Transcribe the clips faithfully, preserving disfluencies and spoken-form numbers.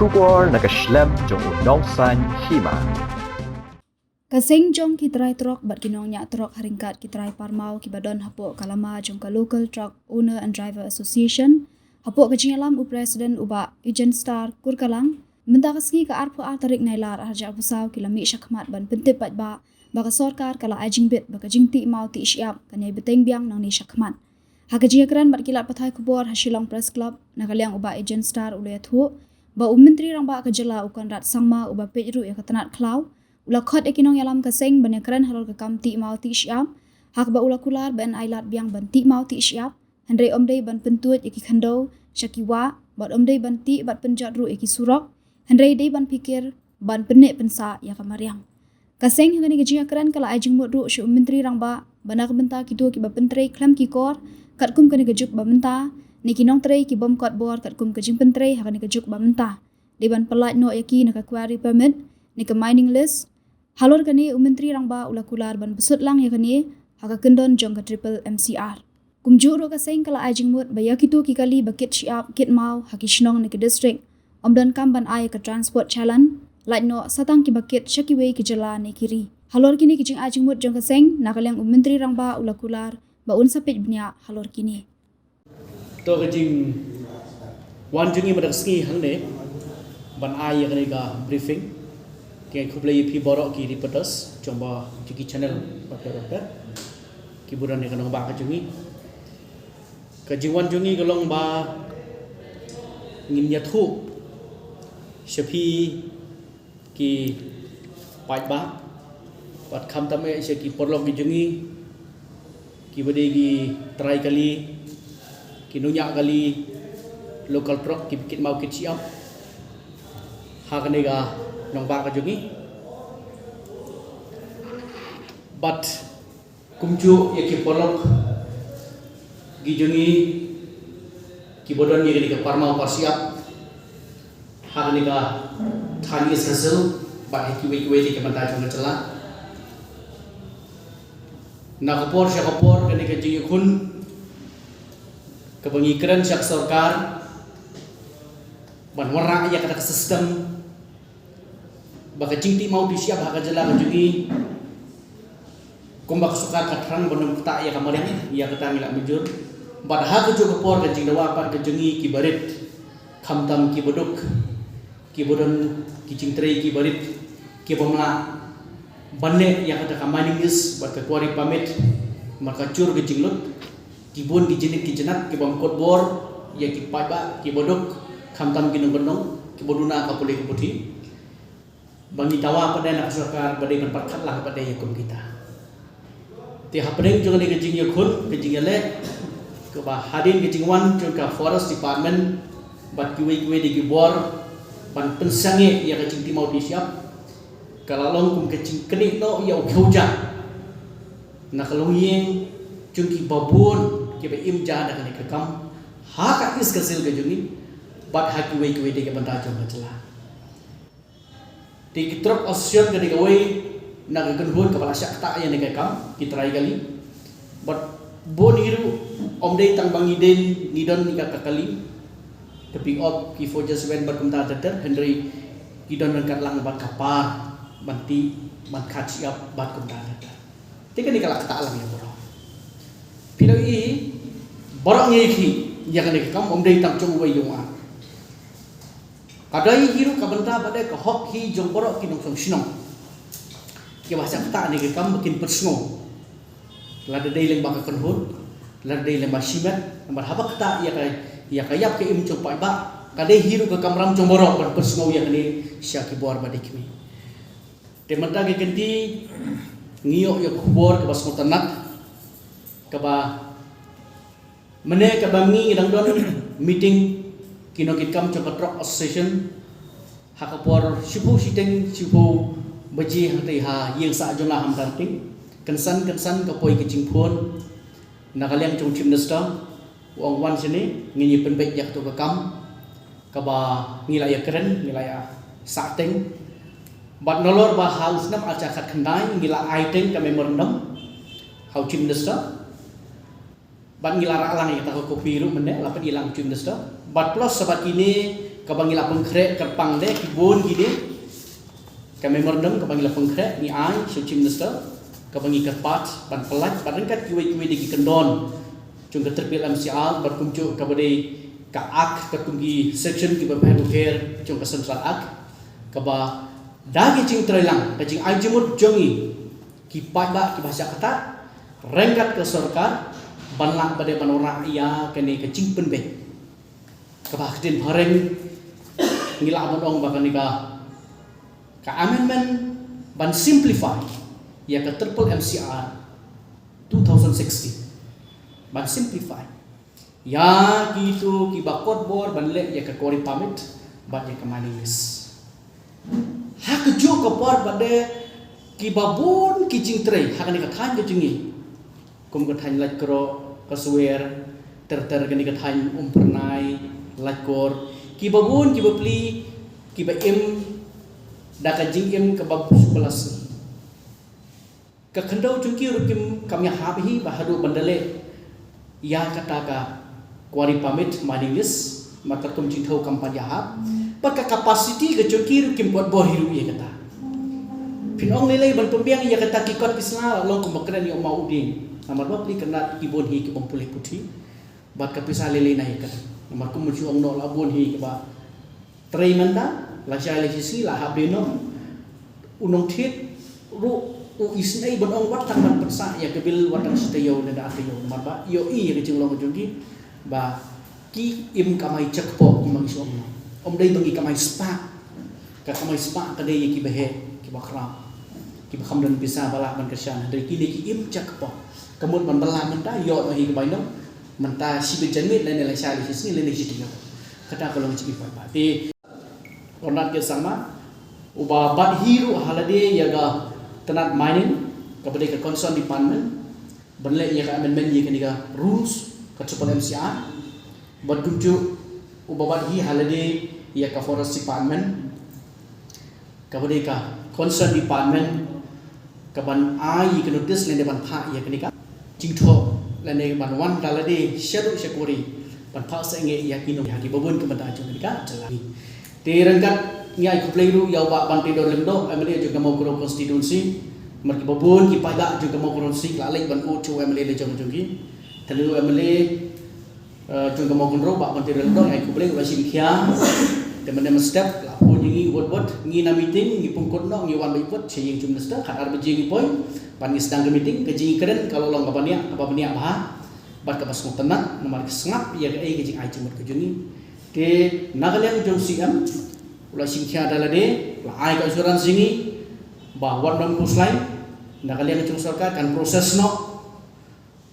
Khubor na ka shlem jong u nongsaiñ hima. Ka seng jong ki trai trok bad ki nongñiah trok ha ryngkat ki trai parmaw kiba don hapoh ka lama jong ka Local Truck Owner and Driver Association, hapoh ka jingïalam u President u Bah Eugene Star Kurkalang, mynta ka sngi ka arphew ar tarik Nailar arhajar arphew saw ki la mih shakhmat ban pyntip paidbah ba ka sorkar ka la ai jingbit ba ka jingtih maw tih shyiap kan ïai bteng biang nangne shakhmat. Ha ka jingïakren bad ki lad pathai khubor ha Shillong Press Club, na ka liang u Bah Eugene Star u la ïathuh ba u Myntri Rangbah ka jylla u Conrad Sangma uba peit ruh ïa ka tnat khlaw u la khot ïa ki nongïalam ka seng ban ïakren halor ka kam tih maw tih shyiap, ha kaba u la kular ba yn ai lad biang ban tih maw tih shyiap, hynrei ym dei ban pyntuid ïa ki khyndew sha ki wah, bad ym dei ban tih bad pynjot ruh ïa ki surok, hynrei dei ban phikir ban pynneh pynsah ïa ka mariang. Ka seng ha kane ka jingïakren ka la ai jingmut ruh sha u Myntri Rangbah ba na ka bynta kito kiba pyntrei khlem ki kor katkum kane ka juk ba mynta, ne ki nongtrei ki bym kot bor katkum ka jingpyntrei ha kane ka juk ba mynta, dei ban pyllait noh ïa ki na ka quarry permit ne ka mining lease. Halor kane u Myntri Rangbah u la kular ban bsut lang ïa kane ha ka kyndon jong ka triple M C R. Kumjuh ruh ka seng ka la ai jingmut ba ïa kito ki kali ba kit shyiap kit maw ha ki shnong ne ki district, ym donkam ban ai ka transport challan, lait noh sa tang kiba kit sha kiwei ki jylla ne ki ri. Halor kine ki jingai jingmut jong ka seng, na ka liang u Myntri Rangbah u la kular ba un sa peit bniah halor kine. To ka jingwan jong ngi mynta ka sngi hangne ban ai ïa kane ka briefing. Te khublei ïa phi baroh ki reporters jong ba jong ki channel ba pher ba pher kiba don ïa ka nongbah ka jong ngi. Ka jingwan jong ngi ka long ba ngin ïathuh sha phi ki paidbah bad khamtam eh sha ki paralok ki jong ngi kiba dei ki trai kali, ki nongñiah kali, local truck, ki kit maw kit shyiap ha kane ka nongbah ka jong ngi. Bad kumjuh ïa ki paralok ki jong ngi kiba don ïa kane ka parmaw parshyiap ha kane ka thaiñ East Khasi Hills bad ha kiwei kiwei ki bynta jong ka jylla. Na ka por sha ka por kane ka jingïakhun kaba ngi kren sha ka sorkar ban wanrah ïa kata ka system ba ka jingtih maw tih shyiap ha ka jylla ka jong ngi, kumba ka sorkar ka thrang ban ym ktah ïa ka mariang, ïa kata ngi la mynjur. Bad ha kajuh ka por ka jingdawa pat ka jong ngi kiba rit, khamtam kiba duk, kiba don ki jingtrei kiba rit, kiba mlak ban leh ïa kata ka mining lease bad ka quarry permit, namar ka jur ka jinglut. Ki bun ki jingit ki jingat kiba ym kot bor ïa ki paidbah kiba duk, khamtam ki nongkyndong kiba duna ka pule ka puthi. Ba ngi dawa pat de na ka sorkar ba dei ban pyrkhat lang pat de ïa kum kita. Te hapdeng jong kane ka jingïakhun ka jingïaleh kaba hadien ka jingwan jong ka Forest Department bad kiwei kiwei de ki bor ban pynsangeh ïa ka jingtih maw tih shyiap, ka la long kum ka jingknieh noh ïa u khiew ja na ka longïing jong kiba bun kiba im ja da kane ka kam ha ka East Khasi Hills ka jong ngi bad ha kiwei kiwei de ki bynta jong ka jylla. Te ki truck association ka dei kawei na ka kynhun kaba la shah ktah ïa kane ka kam, ki trai kali. Bad bun hi ruh ym dei tang ba ngi dei ngi don ïa ka kali, ka pick up, ki Fortune Seven bad kumta ter ter, hynrei ki don ryngkat lang bad ka par ban tih ban khat shyiap bad kumta ter ter. Te kane ka la ktah lang ïa baroh. Phi la i baroh ngi ki ïa kane ka kam, ym dei tang jong uwei jong u ar. Ka dei hi ruh ka bynta bad ka hok hi jong baroh ki nongshong shnong kiba shah ktah ïa kane ka kam ba kin pynsngew. Lada dei lyngba ka kynhun, lada dei lyngba shimet, namar haba ktah ïa ka, ïa ka ïap ka im jong paidbah, ka dei hi ruh ka kamram jong baroh ban pynsngew ïa kane sha ki bor ba dei kiwei. Te mynta ka kynti ngi ïoh ïa ka khubor kaba sngewtynnat kaba mynne kaba ngi dang don meeting ki nongkitkam jong ka Truck Association ha ka por shiphew shiteng, shiphew baje hangtei ha ïing sah jong nga ha Mawryngkneng. Kynsan kynsan ka poi ka jingphone na ka liang jong Chief Minister, u ong wan shane, ngin ïa pynbeit ïa kato ka kam kaba ngi la ïa kren, ngi la ïa sahteng. Bad nalor ba ha u snem ar hajar khatkhyndai ngi la ai teng ka memorandum ha u Chief Minister. Bad ngi la rah lang ïa kata ka kopi ruh mynne, la pyni lang Chief Minister. Bad plus sa bad kine kaba ngi la pynkhreh kyrpang de, ki bun kine ka memorandum kaba ngi la pynkhreh, ngi ai sha Chief Minister, kaba ngi kyrpad ban pyllait, bad ryngkat kiwei kiwei de ki kyndon jong ka triple M C R, bad kumjuh kaba dei ka Act, katkum ki section kiba pher bapher jong ka Central Act, kaba da ki jingtrei lang, ka jingai jingmut jong ngi ki paidbah kiba shah ktah ryngkat ka sorkar, ban lah ba dei ban wanrah ïa kane ka jingpynbeit. Kaba ha ka ktien phareng ngi lah ban ong ba kane ka, ka amendment ban simplify ïa ka triple M C R two thousand sixteen. Ban simplify ïa kito kiba kot bor ban leh ïa ka quarry permit bad ïa ka mining lease. Ha kajuh ka por pat de kiba bun ki jingtrei ha kane ka thaiñ ka jong ngi, kum ka thaiñ Laitkroh, ka Swer, ter ter kane ka thaiñ Umphyrnai, Laitkor, kiba bun kiba pli kiba im da ka jingim kaba shu ba la sngewthuh. Ka khyndew jong ki ruh kim, kam ïahap hi ba haduh ban da leh ïa kata ka quarry permit, mining lease, namar katkum jingthew kam pat ïahap. Bad ka capacity ka jong ki ruh kim pat bor hi ruh ïa kata. Phin ong lei lei ban pynbiang ïa kata ki kot ki sla, long kumba kren ïa u maw u dieng. Namar ba pli kyndat ki bun hi ki bym pule puthi. Bad ka pisa lei lei na ïa kata. Namar kum shu ong noh, la bun hi kiba trei mynta, lashai lashisngi la hap dei noh. U nongthied ruh u isynei ban ong wat tang ban pynsah ïa ka bill wat tang shi taïew lane ar taïew, namar ba ïohi ïa ka jinglong jong ki ba ki im kamai jakpoh, kumba ngi shu ong noh. Ym dei ba ngi kamai spah. Ka kamai spah ka dei ïa kiba heh, kiba khraw, kiba kham don pisa ba lah ban kyrshan. Hynrei kine ki im jakpoh. Ka mut ban bylla mynta, ïoh noh hi ka bainong mynta, shibit janmiet lane lashai lashisngi lane shi taïew. Kata ka long jingim paidbah. Te Conrad K Sangma, uba bat hi ruh ha lade ïa ka tnat mining, kaba dei ka concerned department, ban leh ïa ka amendment ïa kane ka rules ka triple M C R. Bad kumjuh uba bat hi ha lade ïa ka forest department, kaba dei ka concerned department, kaban ai ïa ka notice lane ban phah ïa kane ka jingthoh lane ban wan da lade shaduh sha quarry ban phah sangeh ïa ki nong ha kiba bun ki bynta jong kane ka jylla. Te ryngkat ngi ai khublei ruh ïa u Bah Banteidor Lyngdoh, M L A jong ka Mawkyrwat constituency. Namar kiba bun ki paidbah jong ka Mawkyrwat constituency ki la leit ban ud sha u M L A la jong jong ki. Te u M L A, eh, jong ka Mawkynrew, Bah Banteidor Lyngdoh, ngi ai khublei, u la shim khia. Te mynne mynstep la phone ïa ngi, wut wut, ngi na meeting, ngi pynkut noh, ngi wan beit wut sha ïing Chief Minister, khatar baje ngi poi ban ngi sdang ka meeting. Ka jingkren ka la long kaba bniah, kaba bniah bha bad kaba sngewtynnat, namar ka sngap ïa kaei ka jingai jingmut ka jong ngi. Te na ka liang jong C M, u la shim khia da lade, la ai ka assurance ïa ngi ba wat nym khuslai, na ka liang jong sorkar kan process noh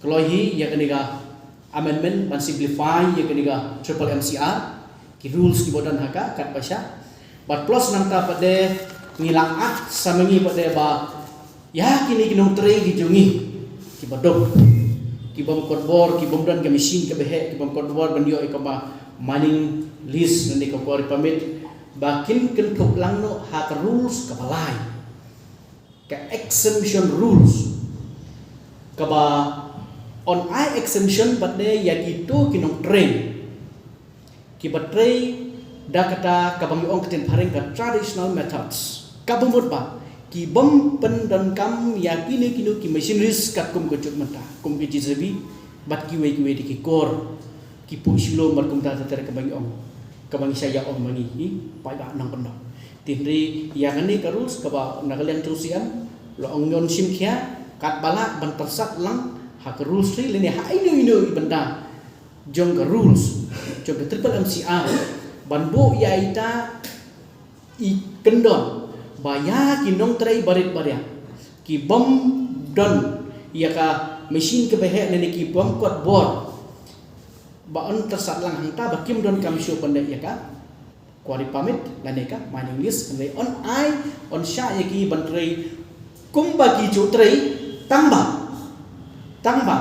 kloi hi ïa kane ka amendment ban simplify ïa kane ka triple M C R, ki rules kiba don ha ka, katba shah. Bad plus nangta pat de ngi la ap sa ma ngi pat de ba ïa kine ki nongtrei ki jong ngi kiba duk, ki bym kot bor, ki bym don ka machine kaba heh, ki bym kot bor ban ïoh ïa kaba mining lease lane ka quarry permit, ba kin kynthup lang noh ha ka rules kaba lai, ka exemption rules, kaba yn ai exemption pat de ïa kito ki nongtrei kiba trei da kata kaba ngi ong ka ktien phareng ka traditional methods. Kaba mut ba ki bym pyndonkam ïa kino kino ki machineries katkum ka juk mynta, kum ki J C B bad kiwei kiwei de ki kor, ki puh shilom bad kumta ter ter kaba ngi ong, kaba ngi shah ïa ong ma ngi, i paidbah nongkyndong. Te hynrei ïa kane ka rules kaba na ka liang jong C M la ong yn shim khia, katba lah ban pyrsad lang ha ka rules three lane ha ino ino i bynta jong ka rules jong ka triple M C R, ban buh ïa ita i kyndon ba ïa ki nongtrei barit baria, ki bym don ïa ka machine kaba heh lane ki bym kot bor, ba yn pyrsad lang hangta ba kim donkam shuh ban leh ïa ka quarry permit lane ka mining lease, hynrei yn ai, yn shah ïa ki ban trei kumba ki ju trei, tangba, tangba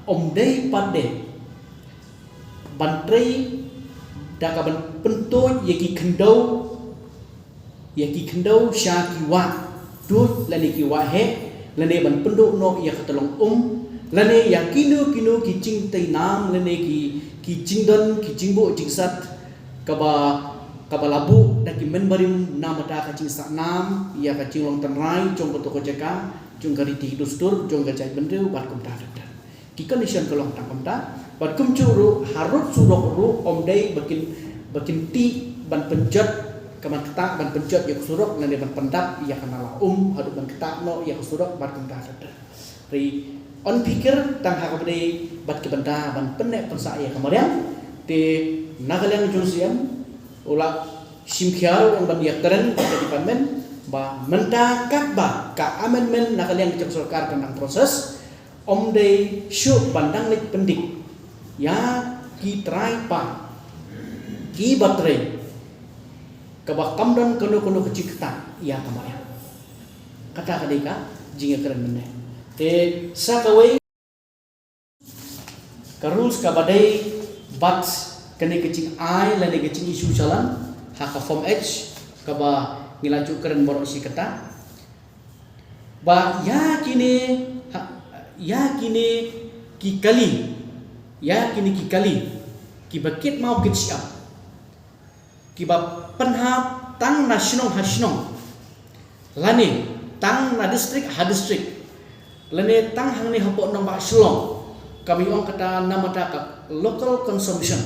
ym dei pat de ban trei da kaban pyntuid ïa ki khyndew, ïa ki khyndew sha ki wah tuid lane ki wah heh, lane ban pynduh noh ïa ka tyllong um, Lane ïa kino kino ki jingtei nam lane ki, ki jingdon, ki jingbuh jingsat kaba, kaba la buh da ki mynbarim namar ka jingsah nam ïa ka jinglong tynrai jong kato ka jaka, jong ka riti dustur, jong ka jaitbynriew bad kumta ter ter. Ki condition ka long tang kumta. Bad kumjuh ruh, harud surok ruh ym dei ba kin, ba kin tih ban pynjot, ka ban ktah ban pynjot ïa ka surok lane ban pyndap ïa ka nala um haduh ban ktah noh ïa ka surok bad kumta ter ter. Hynrei yn pyrkhat tang ha kaba dei bad ki bynta ban pynneh pynsah ïa ka mariang. Te na ka liang jong u Syiem u la shim khia ruh ban ïakren bad ka department ba mynta katba ka amendment na ka liang jong sorkar ka dang process, ym dei shuh ban dang leit pyndik ïa ki trai paid, kiba trei, kaba kam don kano kano ka jingktah ïa ka mariang. Kata ka dei ka jingïakren mynne. Te sa kawei ka rules kaba dei bad kane ka jingai lane ka jing-issue challan ha ka Form H kaba ngi la ju kren baroh shi katta. Ba ïa kine, ha, ïa kine ki kali, ïa kine ki kali kiba kit maw kit shyiap, kiba pynhap tang na shnong ha shnong, lane tang na district ha district, lane tang hangne hapoh nongbah Shillong, kaba ngi ong kata namar ka local consumption.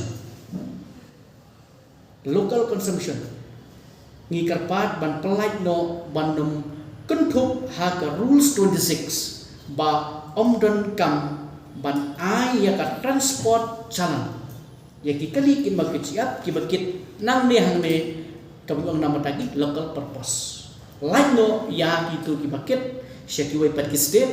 Local consumption. Ngi kyrpad ban pyllait noh ban ym kynthup ha ka Rules twenty-six ba ym donkam ban ai ïa ka transport challan ïa ki kali kit maw kit shyiap kiba kit nangne hangne, kaba ngi ong namar ki local purpose. Lait noh ïa kito kiba kit sha kiwei pat ki state,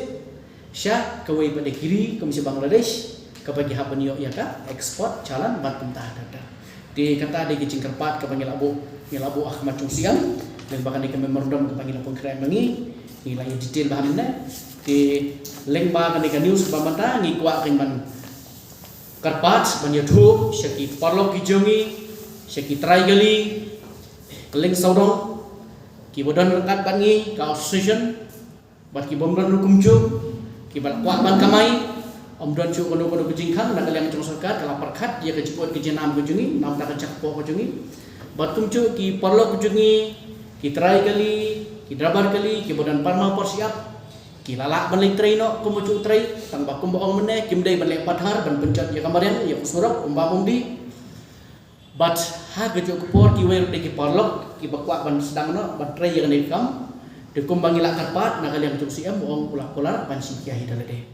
sha kawei pat ki ri kum sha Bangladesh, kaba ki hap ban ïoh ïa ka export challan bad kumta ter ter. Te kata dei ka jingkyrpad kaba ngi la buh, ngi la buh ha khmat jong u Syiem lyngba kane ka memorandum kaba ngi la pynkhreh ma ngi. Ngi la ïa detail bha mynne. Te lyngba kane ka news kaba mynta ngi kwah ban kyrpad ban ïathuh sha ki paralok ki jong ngi, sha ki trai kali kylleng sawdong kiba don ryngkat bad ngi ka association, bad ki bym don ruh kumjuh, kiba la kwah ban kamai, ym don shuh kano kano ka jingkhang, na ka liang jong sorkar ka la pyrkhat ïa ka jingpoi ka jingnam ka jong ngi, namar ka jingpoi ka jong ngi. Bad kumjuh ki paralok ka jong ngi, ki trai kali, ki drabar kali, kiba don par maw par shyiap, ki la lah ban leit trei noh kumjuh trei, tang ba kumba ong mynne, kim dei ban leh pathar ban pynjot ïa ka mariang ïa ka surok, kumba ong dei. Bad ha kajuh ka por kiwei ruh de ki paralok kiba kwah ban sdang noh ban trei ïa kane ka kam. Te kumba ngi la kyrpad na ka liang jong u Syiem, u ong u la kular ban shim khia hi da lade.